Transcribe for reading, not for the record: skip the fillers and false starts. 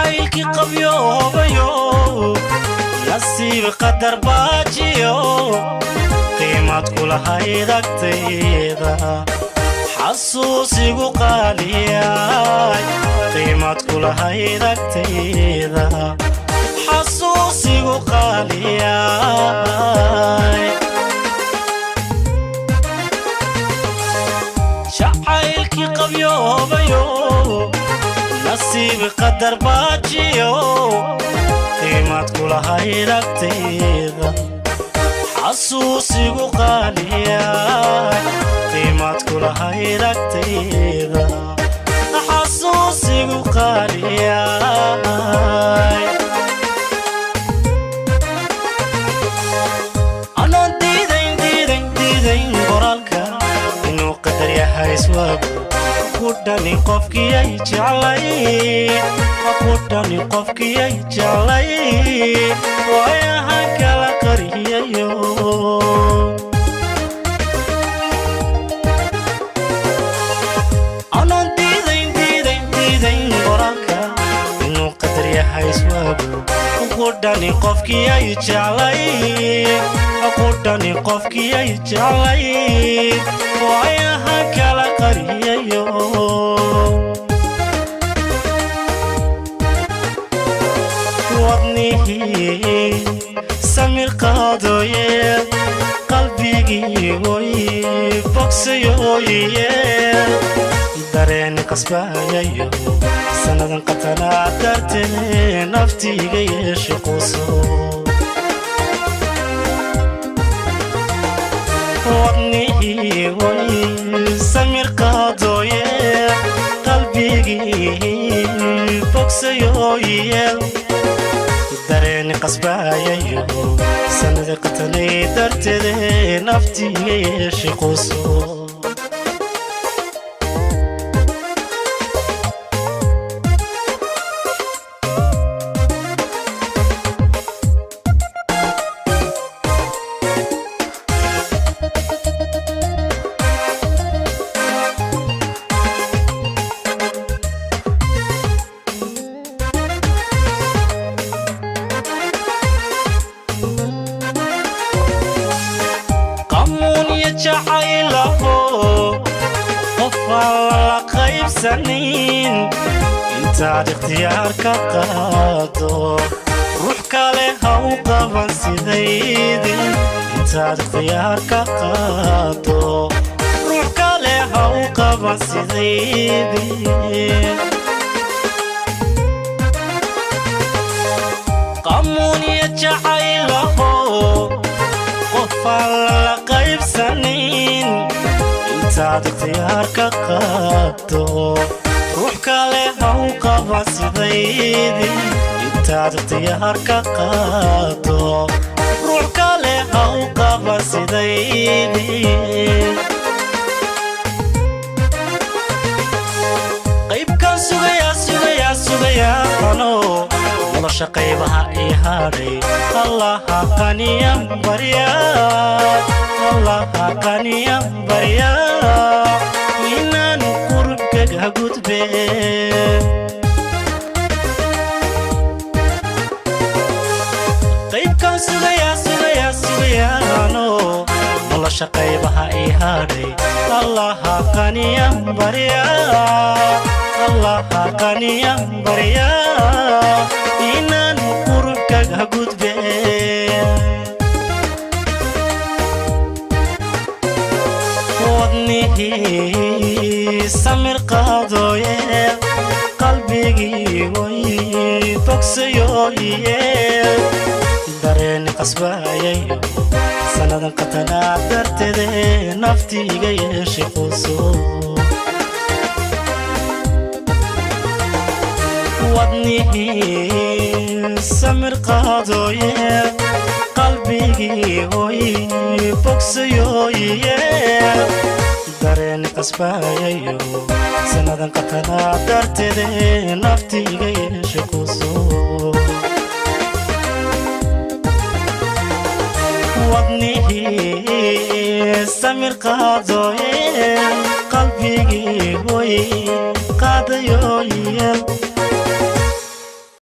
Jacaylkii qabyoobayo, nasiib qadar baajiyo, qiimad kulahayd agtayda, xasuusigu qaaliyay. Qiimad kulahayd agtayda, xasuusigu qaaliyay. Jacaylkii qabyoobayo, nasiib qadar baajiyo, qiimad kulahayd agtayda, xasuusigu qaaliyay. Qiimad kulahayd agtayda, xasuusigu qaaliyay. Anoon diidayn, diidayn, diidayn qoraalka inuu qadar yahay iswaagu, ku dhani qofkiyay jeclay, ku dhani qofkiyay jeclay, waayahan kala qariyayo. Anoon diidayn, diidayn, diidayn qoraalka inuu qadar yahay iswaagu, ku dhani qofkiyay jeclay, ku dhani qofkiyay jeclay, waayahan kala qariyayo. Wadnihii samir qaadoye, qalbigii oy bogsayoye, dareeni qasbayayo, sannadan qatanaa dartee naftiiga yeeshe quso. Wadnihii oy samir qaadoye, qalbigii bogsayoye, dareeni qasbayayo, sanadi qatanay darteede naftiiga yeeshe quso. Qamuunya jacaylaho, qof aan lala qaybsanin, intaad ikhtiyaar ka qaado ruux kale ha u qaban sidaydii. Intaad ikhtiyaar ka qaado ruux kale ha u qaban sidaydii. Qamuunya jacaylaho, qof aan lala qaybsanin, intaad ikhtiyaar ka qaado ruux kale ha u qaban sidaydii. Intaad ikhtiyaar ka qaado ruux kale ha u qaban sidaydii. Qaybkaan sugayaa, sugayaa, sugayaa ano nolosha qaybaha ii hadhay. Allaha qaniyan barya, Allaha qaniyan barya, inaan qurubkaga gudbe. Qaybkaan sugayaa, sugayaa, sugayaano nolosha qaybaha ii hadhay. Allaha qaniyan barya, Allaha qaniyan barya, inaan qurubkaga gudbe. Wadnihii samir qaadoye, qalbigii way bogsayoye, dareeni qasbayayo, sannadan qatanaa darteede naftiiga yeeshe quso. Wadnihii samir qaadoye, qalbigii oy bogsayoye, dareeni qasbayayo, sannadan qatanaa darteede naftiiga yeeshe quso. Wadnihii samir qaadoye, qalbigii oy qaadayoye.